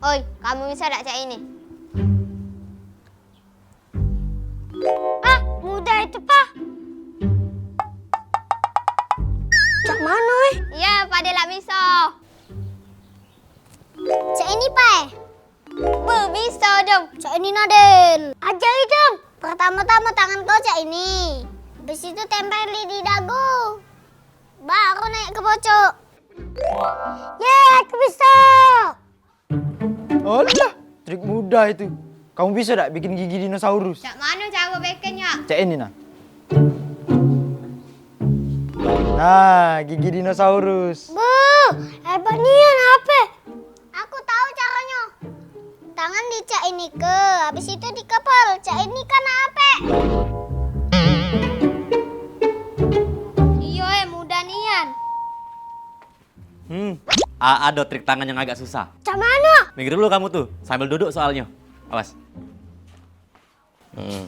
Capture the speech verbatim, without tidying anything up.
Oi, kamu bisa dak cak ini? Ah, mudah itu, Pak. Cak mano, eh? Iya, pade lak bisa. Cak ini, Pak, eh? Be, bisa, Dong. Cak ini, Nadel. Ajari, Dong. Pertama-tama tangan kau cak ini. Habis itu tempeli di dagu. Baru naik ke pucuk. Ye, aku bisa. Alah, trik mudah itu. Kamu bisa dak bikin gigi dinosaurus? Cak mano caro bikinnyo? Cak ini, nah. Nah, gigi dinosaurus. Buh, hebat nian ape? Aku tahu caronyo. Tangan dicak ini ke, habis itu dikepel. Cak ini kan ape? Iyo, eh, mudah nian. Hmm, a- ado trik tangan yang agak susah. Cak mano? Minggir dulu kamu tuh, sambil duduk soalnyo. Awas. Hmm.